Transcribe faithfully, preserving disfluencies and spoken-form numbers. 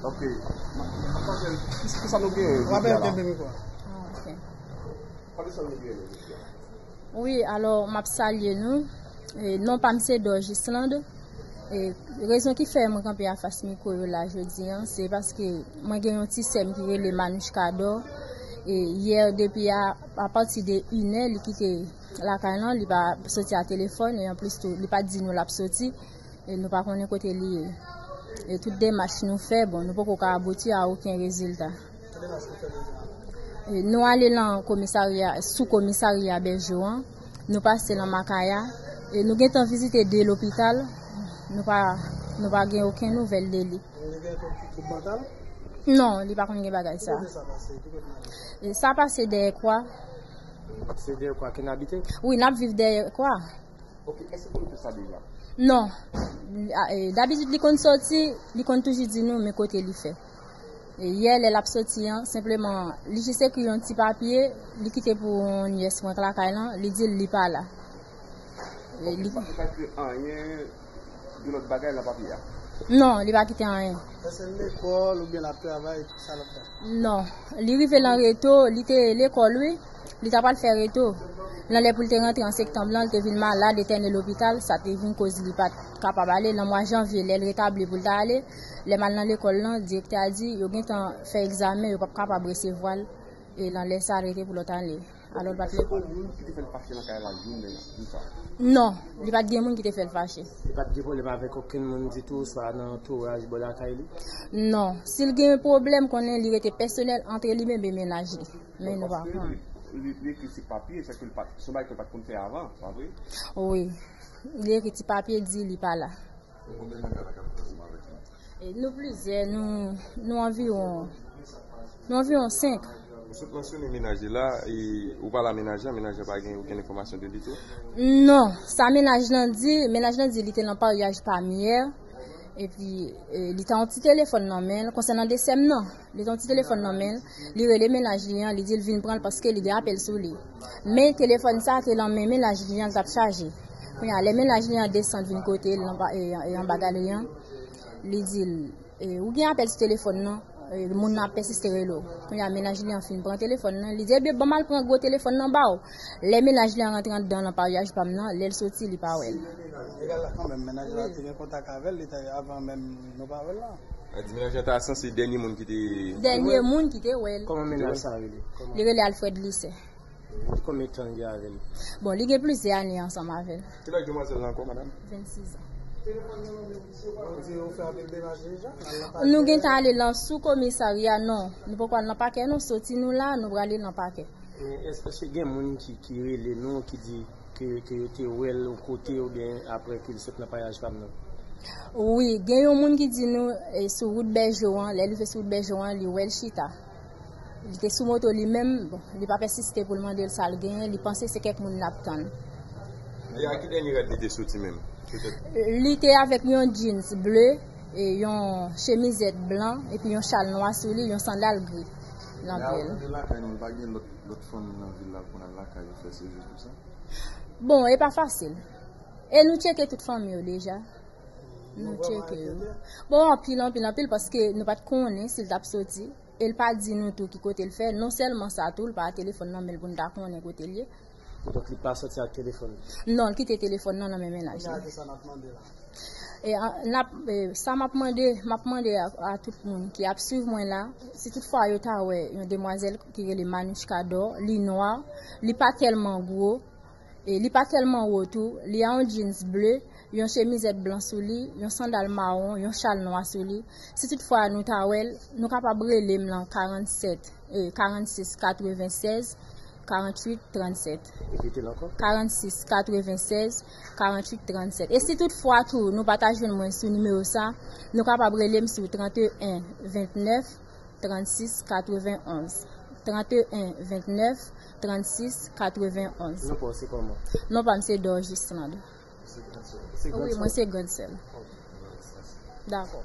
Ok. Kisa nou genyen jodi a la? Ah, ok. Wi, alò, m ap salye nou. E, non pa m se Dor Gislande. E, rezon ki fè mwen kanpe afas mikwo yo la jodi a, se paske mwen gen yon ti sè m ki rele Manouchka Dor. E, yè depi a, apati de inè, li kite lakay lan, li pa soti a telefòn, e anplis tou, li pa t di nou l ap soti. E nou pa konnen kote li ye. E tout demach nou fè, bon, nou poko ka abouti a okenn rezilta. E nou ale nan komisarya, sou komisarya Bèjo an, nou pase nan Makaya, e nou gentan vizite de lopital, nou pa, nou pa gen okenn nouvèl de li. Non, li pa konn gen bagay sa. E sa pase dèyè kwa. Se dèyè kwa ke n abite? Wi, n ap viv dèyè kwa. Ok, èske ou konn tout sa deja? Non. A, e, dabitid li konn soti, li konn toujou di nou men kote li fè. E yè lè l ap soti an, senpleman, li jis ekri yon ti papye, li kite pou yon nyès mwen k lakay lan, li di l li pa la. E li pa, li pa ekri anyen de lòt bagay nan papye a? Non, li pa kite anyen. Èske l lekòl oubyen l ap travay, kisa l ap fè? Non, li rive lan reto, li te lekòl, wi. Li ta pral fè reto. Nan lè pou l te rantre an septanm lan, li te vin malad, etène lopital, sa te vin koz li pa t kapab ale. Nan mwa janvye, lè l retabli pou l ta ale, lè m al nan lekòl lan, direktè a di, yo gentan fè egzamen, yo p ap kapab resevwa l, e nan lè sa, rete pou lòt ane. Alò, l pa t lekòl. Èske gen moun ki te fè l fache nan kay la jounen jou sa? Non, li pa t gen moun ki te fè l fache. Li pa t gen pwoblèm avèk okenn moun ditou, swa nan antouraj bò lakay li? Non, si l gen pwoblèm, konnen li rete pèsonèl antre li menm e mennaj li. Men nou pa konnen. Li, li ekri ti papye, sèke li pa, se yon bagay ke l pa t konn fè avan, pa vre? Wi. Li ekri ti papye, di li pa la. Konbyen nèg la k ap viv ansanm avèk li? E nou plizyè, nou, nou anviwon, nou anviwon senk. Ou sot mansyone mennaj li la, e ou pale a mennaj lan, mennaj lan pa gen okenn enfòmasyon de li tou? Non, sa mennaj lan di, mennaj lan di li te nan paryaj pa m yè, epi, e, li te yon ti telefòn nan men l, konsènan desè m nan. Li te yon ti telefòn nan men l, li rele mennaj li an, li di l vin pran l paske li gen apèl sou li. Men telefòn sa te nan men mennaj li an, l t ap chaje. Kounye a, lè mennaj li an desann vin kote l nan ba-, e, e, anba galri an, li di l, e, ou gen apèl sou telefòn nan, e, moun nan ap pèsiste rele w. Kounye a, mennaj li an fin pran telefòn nan, li di, ebyen, ban m al pran gwo telefòn nan ba w. Lè mennaj li an rantre anndan nan paryaj pa m nan, lè l soti, li pa wè l. Egal la kanmenm, mennaj la te gen kontak avè l, li te, avan menm nou pa wè l la. Sa di mennaj la ta sanse dènye moun ki te... Dènye moun ki te wè l. Kòman mennaj sa rele? Li rele Alfred Lise. Konbyen tan li gen avè l? Bon, li gen plizyè ane ansanm avè l. Ki laj demwazèl la ankò, madanm? Vennsis an. Nou gentan ale lan sou komisarya, non. Nou poko al nan pakè, non. Soti nou la, nou prale nan pakè. Men èske, èske gen moun ki, ki rele nou, ki di ke, ke yo te wè l yon kote oubyen apre ke l sot nan paryaj pa m nan? Wi, gen yon moun ki di nou, e, sou wout Bèjo an, lè l rive sou wout Bèjo an, li wè l chita. Li te sou moto li menm, bon, li pa pèsiste pou l mande l sa l genyen, li panse se kèk moun l ap tann. E a ki dènye rad li te soti menm? Li te avèk yon jeans ble, e yon chemizèt blan, epi yon chal nwa sou li, yon sandal gri nan pye l. Lè al nan lakay nou, pa gen lòt, lòt fanmi nan vil la pou n al lakay yo fè sezi tou sa? Bon, e pa fasil. E nou tcheke tout fanmi yo deja. Nou tcheke yo. Bon, anpil, anpil, anpil, paske nou pa t konnen si l t ap soti. E l pa di nou tou ki kote l fè. Non sèlman sa tou, l pa telefòn nan men l pou n ta konnen kote l ye. Donk, li pa soti ak telefòn li? Non, l kite telefòn nan nan men mennaj li. Kounye a, ki sa n ap mande la? E, a, n ap, e, sa m ap mande, m ap mande a, a tout moun ki ap swiv mwen la, si toutfwa yo ta wè yon demwazèl ki rele Manouchka Dor, li nwa, li pa tèlman gwo, e li pa tèlman wo tou, li a yon jeans ble, yon chemizèt blan sou li, yon sandal mawon, yon chal nwa sou li. Si toutfwa nou ta wè l, nou kapab rele m lan karannsèt, e, karannsis katrevennsèz, karannwit trannsèt. Repete l ankò. Karannsis katrevennsèz, karannwit trannsèt. E si toutfwa tou nou pa ta jwenn mwen sou nimewo sa, nou kapab rele m sou tranteyen ventnèf, trannsis katrevenonz. Tranteyen ventnèf, trannsis katrevenonz. Non pa w se kòman? Non pa m se Dor Gislande. Wi, mwen se grann sè l. Dakò.